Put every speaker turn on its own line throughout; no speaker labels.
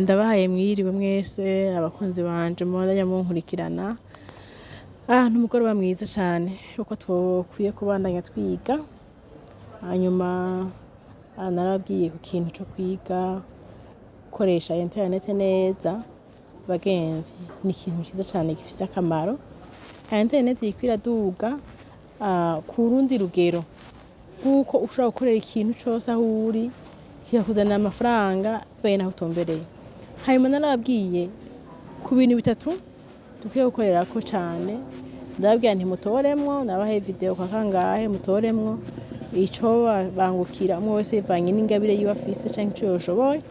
Ndabahaye mwiriwe mwese abakunzi banje mubandanya munkurikirana. Ni umugoroba mwiza cane uko twokwiye kubandanya twiga. Hanyuma narababwiye ku kintu co kwiga gukoresha internet neza. Bagenzi, ni ikintu ciza cane gifise akamaro. Internet iriko iraduga ku rundi rugero rw'uko ushobora gukorera ikintu cose aho uri, kikakuzanira amafaranga bivanye n'aho utumbereye. Hanyuma narababwiye ku bintu bitatu dukwiye gukorerako cane. Ndababwira nti mutoremwo, nabahaye video kwa kangahe, mutoremwo icobabangukira, umwe wese bivanye n'ingabire yiwe afise canke ico yoshoboye.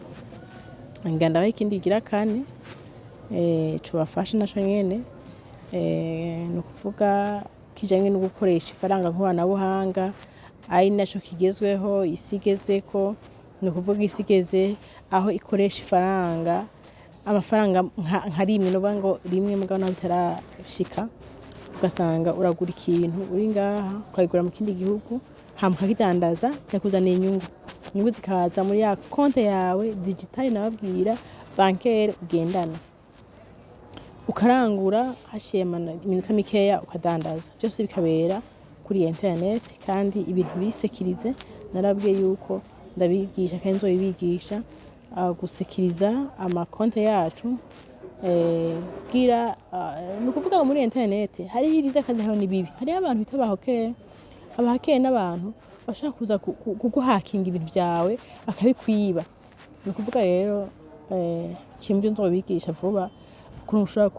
Ngira ndabahe ikindi kigira kane cobafasha naco nyene, ni ukuvuga kijanye no gukoresha ifaranga nkoranabuhanga, ari naco kigezweho isi igezeko. Ni ukuvuga isi igeze aho ikoresha ifaranga, amafaranga nka rimwe, novuga ngo rimwe, mugabo naho bitarashika, ugasanga uragura ikintu uri ngaha, ukabigura mu kindi gihugu, hama ukakidandaza, kikakuzanira inyungu. Inyungu zikaza muri ya konte yawe digitale nababwira, bancaire ugendana. Ukarangura, haciye iminota mikeya ukadandaza, vyose bikabera kuri internet kandi ibintu bisekirize. Narabwiye yuko ndabigisha kandi nzobibigisha gusekiriza amakonte yacu, kugira ni ukuvuga ngo muri internet hariho ivyiza kandi hariho n'ibibi. Hariho abantu bita aba hacker. Aba hacker n'abantu bashobora kuza kuguhakinga ibintu vyawe, bakabikwiba. Ni ukuvuga rero kimwe nzobigisha vuba, ukuntu ushobora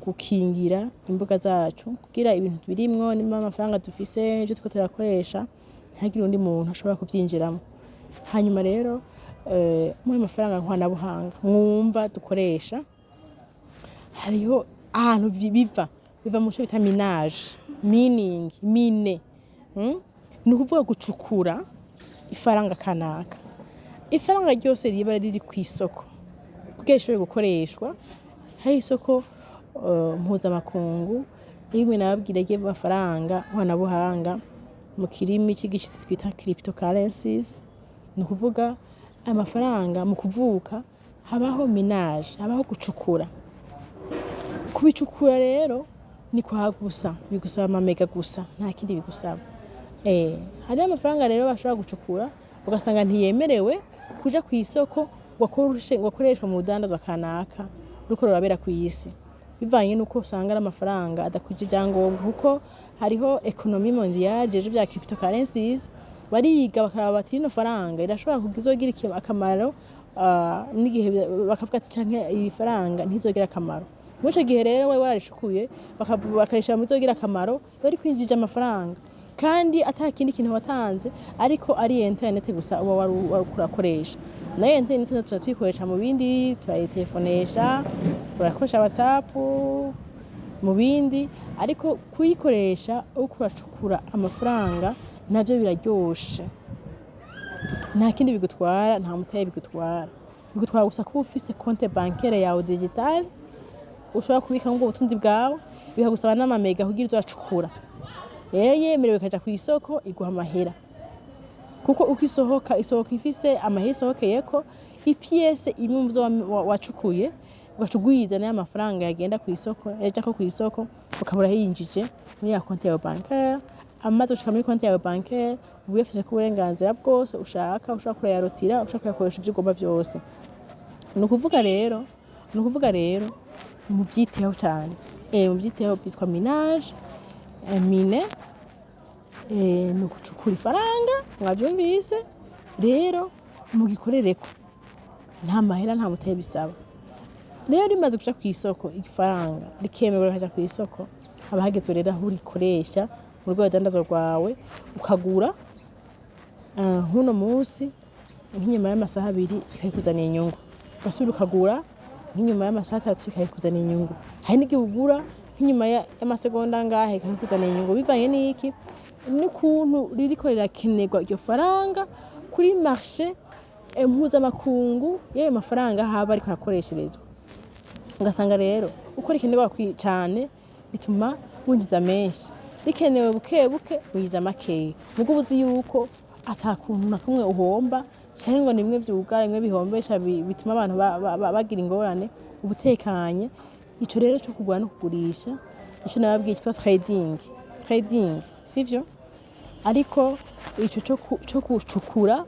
gukingira imbuga zacu kugira ibintu birimwo, nimba amafaranga dufise, ivyo turiko turakoresha, ntihagire uwundi muntu ashobora kuvyinjiramwo. Hanyuma rero muri ayo mafaranga nkoranabuhanga mwumva dukoresha, hariho ahantu biva mu co bita minage, mining, mine, Ni ukuvuga gucukura ifaranga kanaka. Ifaranga ryose riba riri kw'isoko, kugira rishobore gukoreshwa, hari isoko mpuzamakungu rimwe nababwira ry'amafaranga nkoranabuhanga, mu kirimi c'igishitsi twita cryptocurrencies. Ni ukuvuga amafaranga mu kuvuka habaho minage, habaho gucukura. Kubicukura rero ni kwa gusa bigusaba ama méga gusa, nta kindi bigusaba. Hariho amafaranga rero bashobora gucukura, ugasanga ntiyemerewe kuja kw'isoko ngo akoreshwe mu rudandazwa kanaka ruriko rurabera kw'isi, bivanye n'uko usanga ari amafaranga adakwije ivyangombwa, kuko hariho économie mondiale ijejwe ivya cryptocurrencies. Bariga bakaraba bati rino faranga rirashobora kuzogira akamaro, n'igihe bakavuga ati canke iri faranga ntizogira akamaro. Muri ico gihe rero wari wararicukuye, bakarishira mu bizogira akamaro, bari kwinjija amafaranga kandi ata kindi kintu watanze, ariko ari internet gusa uba wariko urakoresha. Nayo internet tuza tuyikoresha mu bindi, turayitelefonesha, turakoresha WhatsApp mu bindi, ariko kuyikoresha uriko uracukura amafaranga navyo biraryoshe. Nta kindi bigutwara, nta mutahe bigutwara. Bigutwara gusa kuba ufise compte bancaire yawe digitale ushobora kubikamwo ubwo butunzi bwawe, bikagusaba n'ama méga kugira uze uracukura. Rero yemerewe ikaja kw'isoko, iguha amahera, kuko uko isohoka, isohoka ifise amahera isohokeyeko. I pièce imwe muzo wacukuye, ugaca ugwiza n'ayo mafaranga yagenda kw'isoko, yajako kw'isoko, ukaba urayinjije muri ya konti yawe bancaire. Amaze gushika muri konti yawe bancaire, uba uyafiseko uburenganzira bwose ushaka. Ushobora kuyarotira, ushobora kuyakoresha ivyo ugomba vyose. Ni ukuvuga rero muvyiteho cane, muvyiteho. Vyitwa minage, mine, ni ugucukura ifaranga. Mwavyumvise rero, mugikorereko. Nta mahera, nta mutahe bisaba. Rero rimaze kuja kw'isoko, ifaranga rikemerwa rikaja kw'isoko, haba hageze rero aho urikoresha mu rwego rudandazwa rwawe, ukagura nk'uno munsi, nk'inyuma y'amasaha 2 ikayikuzanira inyungu, ugasubira ukagura nk'inyuma y'amasaha 3, ikayikuzanira inyungu. Hari n'igihe ugura nk'inyuma y'amasegonda angahe, ikayikuzanira inyungu, bivanye n'iki? N'ukuntu ririko rirakenerwa iryo faranga kuri marché mpuzamakungu y'ayo mafaranga haba ariko arakoresherezwa. Ugasanga rero uko rikenerwa cane bituma winjiza menshi, rikenewe buke buke winjiza makeya. Muga uba uzi yuko ata kuntu na kumwe uhomba. Canke ngo ni bimwe vyugara, bimwe bihombesha, bituma abantu bagira ingorane. Ubutekanye. Ico rero co kugura no kugurisha, ico nababwiye citwa trading, sivyo? Ariko ico co gucukura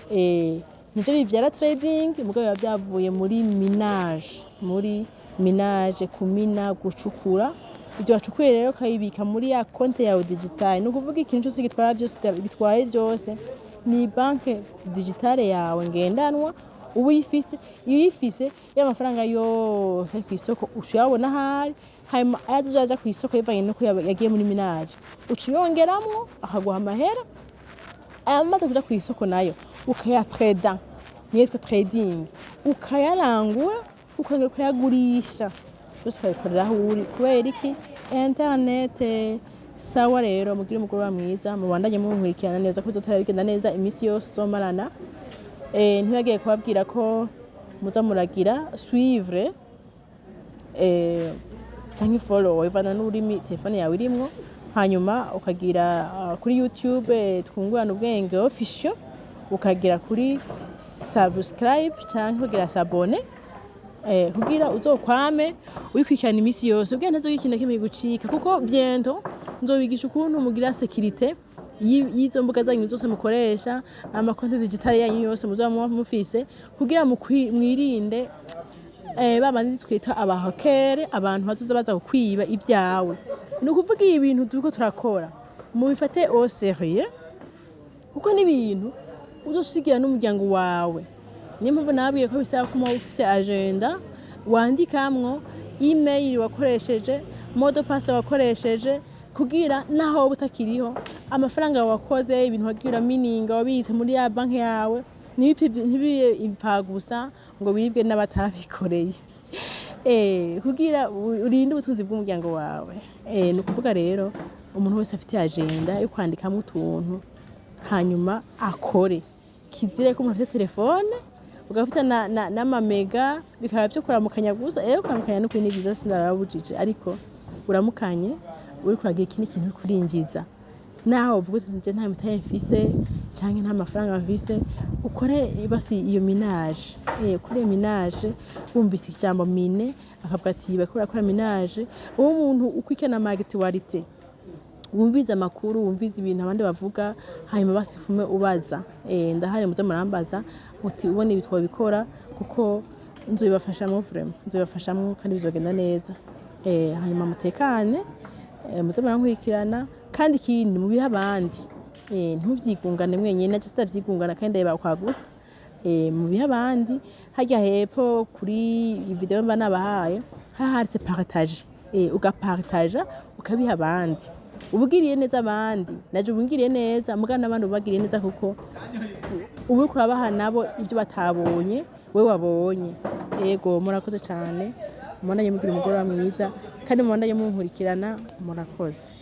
nivyo bivyara trading, mugabo biba vyavuye muri minage, muri minage, kumina, gucukura. Ivyo wacukuye rero ukabibika muri ya konte yawe digitale. Ni ukuvuga ikintu cose gitwara vyose, gitwaye vyose, ni banque digitale yawe ngendanwa uba uyifise. Iyo uyifise, ya mafaranga yose ari kw'isoko uca uyabona ahari. Hanyuma ayazoja kw'isoko bivanye nuko yagiye muri minage, uca uyongeramwo akaguha amahera. Ayamaze kuja kw'isoko nayo ukayatreda, niyo yitwa trading, ukayarangura, ukongera ukayagurisha, byose ukabikorera aho uri. Kubera iki? Internet. Sawa rero, mugire umugoroba mwiza, mubandanye munkurikirana neza ko bizotera bigenda neza iminsi yose uzomarana. Ntibagiye kubabwira ko muza muragira suivre canke follow, bivana n'ururimi telefone yawe irimwo. Hanyuma ukagira kuri YouTube Twungurana Ubwenge Official, ukagira kuri subscribe canke ukagira s'abonner kugira uzokwame uyikurikirana iminsi yose, kugira ntazogira ikintu na kimwe kigucika, kuko bientôt nzobigisha ukuntu mugira sécurité y'izo mbuga zanyu zose mukoresha, amakonti digitale yanyu yose muzoba muba mufise, kugira mwirinde ba bandi twita abahakere, abantu bazoza baza kukwiba ivyawe. Ni ukuvuga ibi bintu turiko turakora mubifate au sérieux, kuko n'ibintu uzosigira n'umuryango wawe. Niyo mpamvu nababwiye ko bisaba ko muba ufise agenda wandikamwo email wakoresheje, mot de passe wakoresheje, kugira naho woba utakiriho, amafaranga wakoze, ibintu wagiye uramininga, wabitse muri ya banki yawe, ntibibe impfagusa ngo biribwe n'abatabikoreye, kugira urinde ubutunzi bw'umuryango wawe. Ni ukuvuga rero umuntu wese afite agenda yo kwandikamwo utuntu, hanyuma akore. Kizire ko umuntu afite telefone, ugafite n'amamega, bikaba vyo kuramukanya gusa. Kuramukanya n'ukuri ni vyiza, sinababujije, ariko uramukanye uriko uragira ikindi kintu uriko urinjiza. Naho uvuga uti nje nta mitahe mfise canke nta mafaranga mfise, ukore basi iyo minage, ukore minage. Wumvise ijambo mine, akavuga ati bariko barakora minage. Uwo muntu ukurikirana ama actualité, wumvize amakuru, wumvize ibintu abandi bavuga, hanyuma basi ufume ubaza. Ndahari, muze murambaza uti ubona ibi twabikora, kuko nzobibafashamwo, vraiment nzobibafashamwo, kandi bizogenda neza. Hanyuma mutekane, muze murankurikirana. Kandi ikindi, mubihe abandi, ntimuvyigungane mwenyene. Naje sitavyigungana kandi ndabibakwa gusa. Mubihe abandi. Harya hepfo kuri video mba nabahaye handitse partage, ugapartaja, ukabiha abandi, uba ugiriye neza abandi. Naje uba ungiriye neza, mugabo n'abandi ubagiriye neza, kuko uba uriko urabaha nabo ivyo batabonye wewe wabonye. Ego, murakoze cane, mubandanye mugira umugoroba mwiza, kandi mubandanye munkurikirana. Murakoze.